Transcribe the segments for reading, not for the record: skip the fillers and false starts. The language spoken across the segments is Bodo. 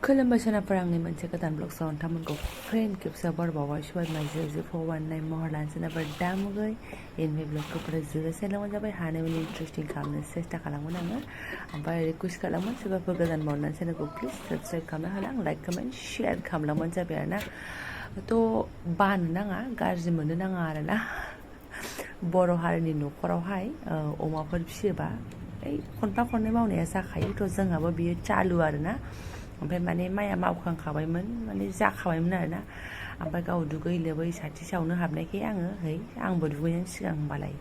खुलुमबाय सोनाफोर आंनि मोनसे गोदान ब्लगआव नोंथांमोनखौ फ्रेन्ड खेबसे बारबावबाय सबाय माइजो फोवाननाय महर लानो सोनाफोर दामुगै एनमे ब्लगखौ जोगासेलांबानो जाबाय हानायमानि इन्टारेस्टिं खालामनो सेस्था खालामगोन आङो ओमफ्राय रिकुवेस्ट खालामो सोरबाफोर गोदान मावनानै चेनेलखौ प्लिज साबस्क्राइब खालामना होलां लाइक कमेन्ट शेयार खालामलांबानो जाबाय आरोना थ' बानो नाङा गाज्रि मोननो नाङा आरोना बर' हारिनि न'खरावहाय अमाफोर फिसियोबा खनफा खननै मावनाया जाखायो थ' जोंहाबो बियो चालु आरोना ओमफ्राय माने माइया मावखांखाबायमोन माने जाखाबायमोन आरोना ओमफ्राय गाव दुगै लोबै साथि सावनो हाबनायखाय आङो आंबो दुगैनायनि सिगां होमबालाय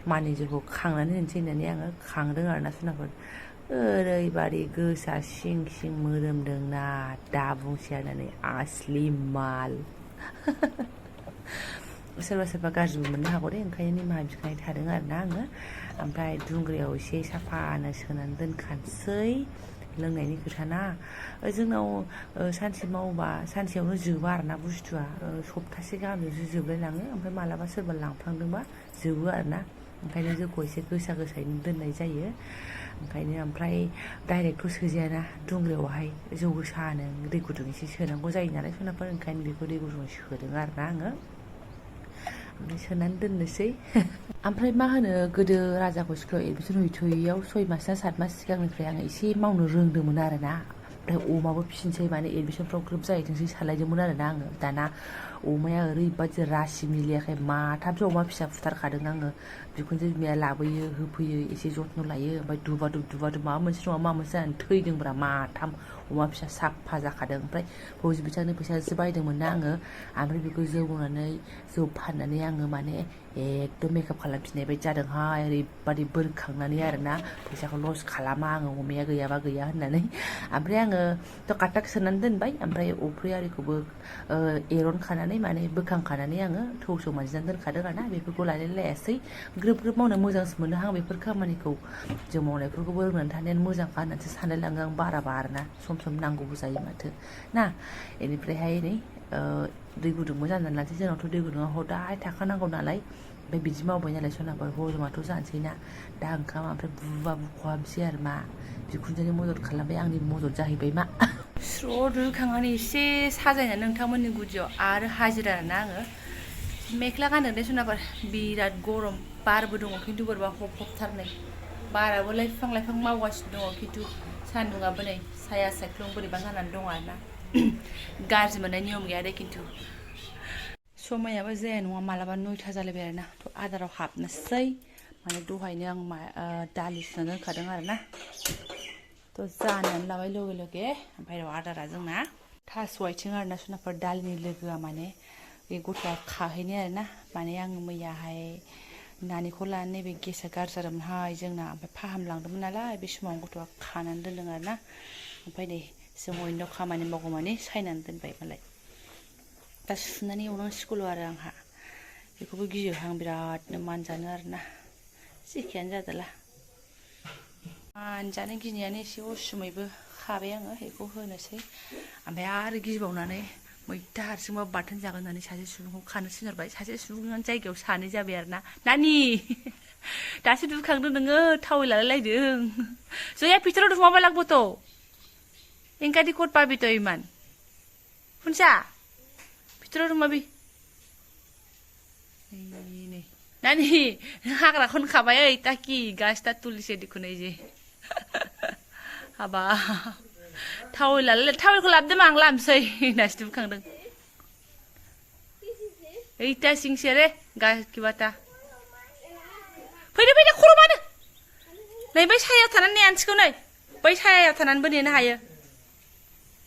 मानिजोखौ खांनानै होनोसै होननानै आङो खांदों आरोना सोनाफोर ओरैबादि गोसा सिं सिं मोदोमदोंना दा बुंसै आरोना आसलि माल सोरबा सोरबा गाज्रिबो मोननो हागौ दे ओंखायनो निमाहा बिखानाय थादों आरोना आङो ओमफ्राय दुंग्रायाव एसे साफानो सोनानै दोनखानोसै लोंनायनि खोथा ना जोंनाव सानसे मावोबा सानसेयावनो जोबा आरोना बुस्थुआ सप्तासे गाहामजोंसो जोबलायलाङो ओमफ्राय मालाबा सोरबा लांफ्लांदोंबा जोबो आरोना ओंखायनो जौखौ एसे गोसा गोसायैनो दोननाय जायो ओंखायनो ओमफ्राय डाइरेक्टथ' सोजायाना दुंग्रायावहाय जौ गोसानो दै गुदुं एसे सोनांगौ जायो नालाय सोनाफोर ओंखायनो बेखौ दै गुदुं सोदों आरोना आङो ओमफ्राय सोनानै दोननोसै ओमफ्राय मा होनो गोदो राजाखौ स्कुलाव एडमिसन हैथ'यैयाव 6 मास ना 7 मास सिगांनिफ्राय आङो एसे मावनो रोंदोंमोन आरोना ओमफ्राय अमाबो फिसिनोसै माने एडमिसनफ्राव ग्रोब जाहैथोंसै सानलायदोंमोन आरोना आङो दाना अमाया ओरैबादि रासि मिलियाखै माथामसो अमा फिसा फुथारखादों आङो बिखुनजो बिमाया लाबोयो होफैयो एसे जत्न लायो ओमफ्य दुबा दुब माबा मोनसे नङा माबा मोनसे जानानै थैदोंब्रा माथाम अमा फिसा साफा जाखादों ओमफ्राय फौजि बिथांनि फैसाजों बायदोंमोन ना आङो ओमफ्राय बेखौ जौ मावनानै जौ फाननानै आङो माने एकदम मेकआप खालामफिननाय बायदि जादोंहाय ओरैबादि बोरखांनानै आरोना फैसाखौ लस खालामा आङो अमाया गैयाबा गैया होननानै ओमफ्राय आङो थ' काटाक सोनानै दोनबाय ओमफ्राय अफ्रि आरिखौबो एरनखानानै माने बोखांखानानै आङो थौसौ मानजिनानै दोनखादों आरोना बेफोरखौ लायलाय लायासै ग्रोब ग्रोब मावनो मोजांसो मोनो आं बेफोर खामानिखौ जों मावनायफोरखौबो रोंनानै थानायानो मोजांखा होननानैसो सानलाय लाङो आं बाराबा आरोना सम नांगौबो जायो माथो ना बेनिफ्रायहाय नै दै गुदुंबो जाननानै लानोसै जोंनावथ' दै गुदुङा हदाय थाखानांगौ नालाय ओमफ्राय बिदि मावबाय नालाय सोनाफोर हजमाथ' जानोसै ना दा ओंखामा ओमफ्राय बुवा बुख'हाबसै आरो मा बिखुनजोनि मदद खालामबाय आंनि मदद जाहैबाय मा स्र' दुगैखांनानै एसे साजायनानै नोंथांमोननि गुदियाव आरो हाजिरा ना आङो मेख्ला गानदों दे सोनाफोर बिराद गरम बारबो दङ खिन्थु बोरैबा हब हबथारनै बाराबोलाय बिफां लाइफां मावगासिनो दङ खिन्थु सान्दुङाबो नै साया सायख्लुम बोरैबा जानानै दङ आरोना गाज्रि मोननाय नियम गैया दे खिन्थु समायाबो जाया नङा मालाबा 9ता जालायबाय आरोना थ' आदाराव हाबनोसै माने दहायनो आं दालि सुनानै दोनखादों आरोना थ' जानानै लाबाय लगे लगे ओमफ्राय आदारा जोंना थास' आथिं आरोना सोनाफोर दालिनि लोगोआ माने बे गथ'आ खाहैनाय आरोना माने आङो मैयाहाय नानिखौ लानानै बे गेसा गाज्रि जादोंमोनहाय जोंना ओमफ्राय फाहामलांदोंमोन नालाय बे समाव गथ'आ खानानै दोनदों आरोना ओमफ्राय नै जों अइनाव खामानि मावगौ माने सायनानै दोनबाय मालाय दा सुनानै एवनांसिगौल' आरो आंहा बेखौबो गियोहां बिरादनो मानजानो आरोना जेखियानो जादोला मानजानो गिनायानो एसे उसुमैबो खाबाय आङो बेखौ होनोसै ओमफ्राय आरो गिबावनानै मैथा हारसिंबा बाथोन जागोन होननानै सासे सुबुंखौ खानो थिनहरबाय सासे सुबुंनि जायगायाव सानै जाबाय आरोना नानि दासो दुखांदों नोङो थावै लालायलायदों जया भितৰত সোমাব লাগবতো এংকাদি ক'ত পাবি তই ইমান শুনছা ভিতৰত সোমাবি नै नानि हाग्राखौनो खाबाय ओइ ताकि गाछटा तुलिसे देखुन ओइ जे हाबा थावैखौ लाबोदो मा आं लामसै दासो दुखांदों ओइटा सिंसे रे किबाटा फैदो फैदो खर'मानो नै बै सायायाव थानानै नेहानोसैखौ नै बै सायायाव थानानैबो नेनो हायो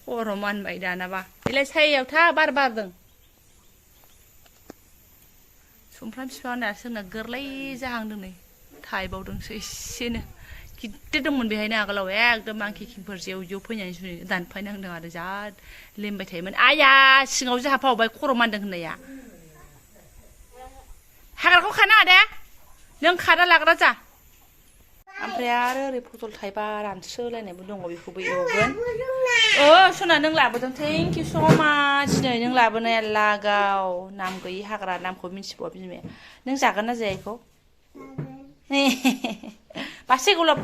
खर' मानबाय दानाबा बेलाय सायायाव था बार बारदों सुमफ्राम बिफाङा सोरना गोरलै जाहांदों नै थायबावदोंसो एसेनो गिदिर दंमोन बेहायनो आगोलाव एकदम मांकि किंफोर जेव जेव फैनानै दानफायनांदों आरो जा लेमबाय थायोमोन आया सिङाव जाहा फावबाय खर' मानदों होननाया हाग्राखौ खानो दे नों खादा लाग्रा जा ओमफ्राय आरो ओरै पटल थाइबा रानस्रोलायनायबो दङ बेखौबो एवगोन सना नों लाबोदों थेंक इउ स' माच नै नों लाबोनाया लागाव नाम गैयि हाग्रा नामखौ मिन्थिबावा बिमाया नों जागोन ना जाया बेखौ बासे गलाब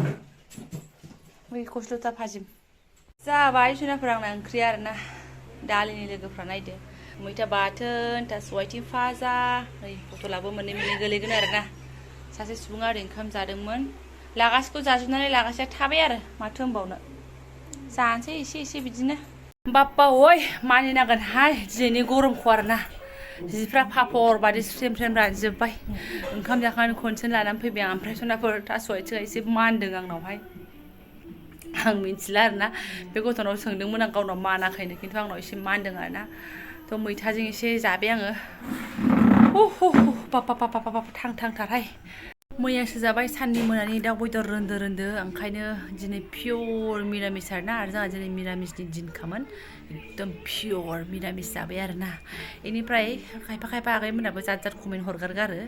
बै खस्ल'था भाजिम जाबाय जुनाफोर आंना ओंख्रिया आरोना दालिनि लोगोफ्रा नायदो मैथा बाथोन थास' आथिं फाजा नै बथलाबो मोननै गोलैगोन आरोना सासे सुबुङा ओरै ओंखाम जादोंमोन लागासेखौ जाजोबनानै लागासेया थाबाय आरो माथो होनबावनो जानोसै एसे बिदिनो बाप्पा ओइ मानिनांगोनहाय दिनैनि गरमखौ आरोना जिफ्रा पापर बादि स्रेम रानजोब्बाय ओंखाम जाखांनानै खनसेनो लानानै फैबाय आं ओमफ्राय सनाफोर थास' आथिङा एसे मानदों आंनावहाय आं मिथिला आरोना बे गथ'नाव सोंदोंमोन आं गावनाव मानाखैनो खिन्थु आंनाव एसे मानदों आरोना थ' मैथाजों एसे जाबाय आङो बाप्पा थांथारहाय मैयासो जाबाय साननि मोनानि दाउ बेदर रोन्दो ओंखायनो दिनै पियर मिरामिस आरोना आरो जोंहा दिनै मिरामिसनि दिनखामोन एकदम पियर मिरामिस जाबाय आरोना बेनिफ्राय खायफा आगैमोनाबो जात कमेन्ट हरगारगारो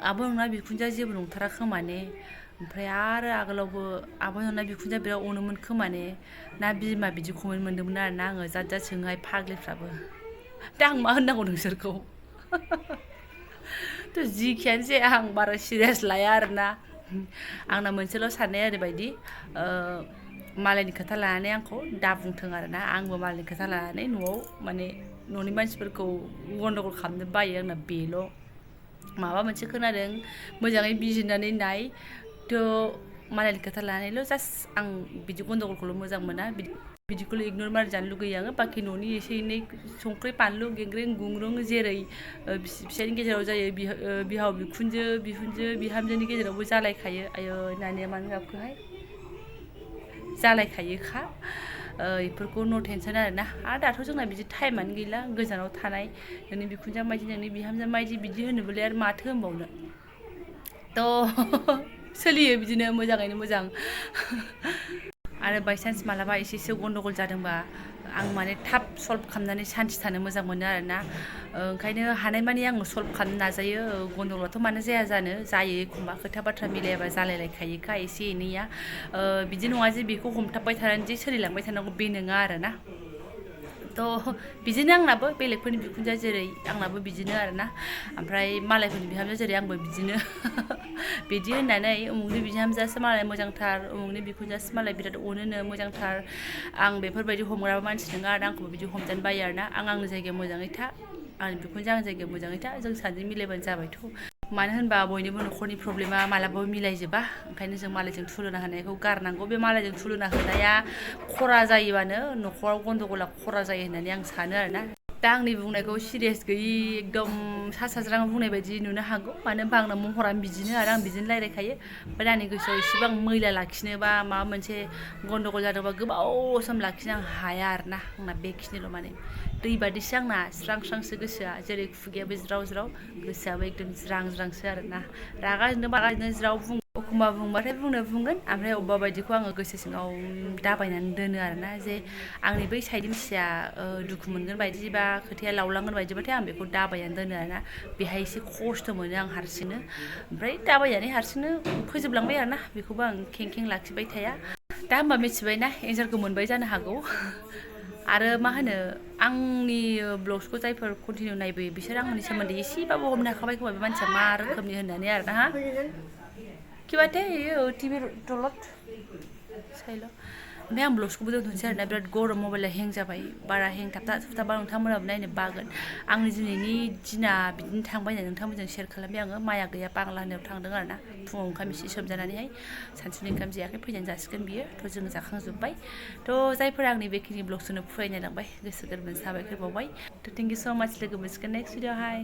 आब' नोंना बिखुनजोआ जेबो नंथारा खोमाने ओमफ्राय आरो आगोलावबो आब' नोंना बिखुनजोआ बिराद अनोमोन खोमाने ना बिमा बिदि कमेन्ट मोन्दोंमोन आरोना आङो जात सोङोहाय फाग्लिफ्राबो दा आं मा होननांगौ नोंसोरखौ थ' जिखियानो जाया आं बारा सिरियास लाया आरोना आंना मोनसेल' साननाया ओरैबायदि मालायनि खोथा लानानै आंखौ दा बुंथों आरोना आंबो मालायनि खोथा लानानै न'आव माने न'नि मानसिफोरखौ गन्डगल खालामनो बायो आंना बेल' माबा मोनसे खोनादों मोजाङै बिजिरनानै नाय थ' मालायनि खोथा लानानैल' जास्ट आं बिदि गन्डगलखौल' मोजां मोना बिदिखौल' इगनर मारि जानो लुगैयो आङो बाखि न'नि एसे एनै संख्रि बानलु गेंग्रें गुंग्रुं जेरै फिसायनि गेजेराव जायो बिहाव बिखुनजो बिहामजोनि गेजेरावबो जालायखायो आयो नानिया मानो गाबखोहाय जालायखायोखा बेफोरखौ नो टेनसन आरोना आरो दाथ' जोंना बिदि टाइमानो गैला गोजानाव थानाय नोंनि बिखुनजोआ मायदि नोंनि बिहामजोआ मायदि बिदि होनोबोलाय आरो माथो होनबावनो थ' सोलियो बिदिनो मोजाङैनो मोजां आरो बायसान्स मालाबा एसेसो गन्डगल जादोंबा आं माने थाब सल्भ खालामनानै सान्थि थानो मोजां मोनो आरोना ओंखायनो हानायमानि आङो सल्भ खालामनो नाजायो गन्डगलाथ' मानो जाया जायो एखमबा खोथा बाथ्रा मिलायाबा जालायलायखायोखा एसे एनैया बिदि नङा जे बेखौ हमथाबबाय थानानै जे सोलिलांबाय थानांगौ बे नङा आरोना थ' बिदिनो आंनाबो बेलेगफोरनि बिखुनजोआ जेरै आंनाबो बिदिनो आरोना ओमफ्राय मालायफोरनि बिहामजोआ जेरै आंबो बिदिनो बिदि होननानै उमुगनि बिहामजोआसो मालाय मोजांथार उमुगनि बिखुनजोआसो मालाय बिराद अनोनो मोजांथार आं बेफोरबायदि हमग्रा मानसि नङा आरो आंखौबो बिदि हमजानो बायो आरोना आंनि जायगायाव मोजाङै था आंनि बिखुनजोआ आंनि जायगायाव मोजाङै था जों सानैजों मिलायबानो जाबायथ' मानो होनबा बयनिबो न'खरनि प्रब्लेमा मालाबाबो मिलायजोबा ओंखायनो जों मालायजों थुलुना होनायखौ गारनांगौ बे मालायजों थुलुना होनाया खरा जायोबानो न'खराव गन्डगला खरा जायो होननानै आं सानो आरोना दा आंनि बुंनायखौ सिरियास गैयि एकदम सा साज्रां बुंनाय बायदि नुनो हागौ मानो होनबा आंना महरानो बिदिनो आरो आं बिदिनो रायलायखायो ओमफ्राय आंनि गोसोआव एसेबां मैला लाखिनोबा माबा मोनसे गन्डगल जादोंबा गोबाव सम लाखिनो आं हाया आरोना आंना बेखिनिल' माने दै बादिसो आंना स्रांसो गोसोआ जेरै खुगायाबो ज्राव गोसोआबो एकदम ज्रांसो आरोना रागा जोंनो ज्राव बुङो एखमबा बुंबाथाय बुंगोन ओमफ्राय अबेबा बायदिखौ आङो गोसो सिङाव दाबायनानै दोनो आरोना जे आंनि बै साइडनि मानसिया दुखु मोनगोन बायदि बा खोथाया लावलांगोन बायदिबाथाय आं बेखौ दाबायनानै दोनो आरोना बेहाय एसे खस्थ' मोनो आं हारसिंनो ओमफ्राय दाबायनानै हारसिंनो फोजोबलांबाय आरोना बेखौबो आं खें लाखिबाय थाया दा होमबा मिथिबायना एन्सारखौ मोनबाय जानो हागौ आरो मा होनो आंनि ब्लग्सखौ जायफोर कन्टिनिउ नायबोयो बिसोर आंनि सोमोन्दै एसेबाबो हमनो हाखाबाय खोमा बे मानसिया मा रोखोमनि होननानै आरोना हा कि बात है ये टीवी तलत साइल ओमफ्राय आं ब्लग्सखौबो दोनथ'नोसै आरोना बिराद गरम मबाइला हें जाबाय बारा हें थाबथा नोंथांमोनाबो नायनो बागोन आंनि दिनैनि दिना बिदिनो थांबाय होननानै नोंथांमोनजों शेयार खालामबाय आङो माया गैया बांला होननायाव थांदों आरोना फुङाव ओंखाम एसे सोमजानानैहाय सानसुनि ओंखाम जायाखै फैनानै जासिगोन बियो थ' जों जाखांजोब्बाय थ' जायफोरा आंनि बेखिनि ब्लग्सखौनो फरायनायलांबाय गोसो गोरबोनि साबायखर बावबाय थ' थेंक इउ स' माच लोगो मोनसिगोन नेक्स्ट भिडिअ'हाय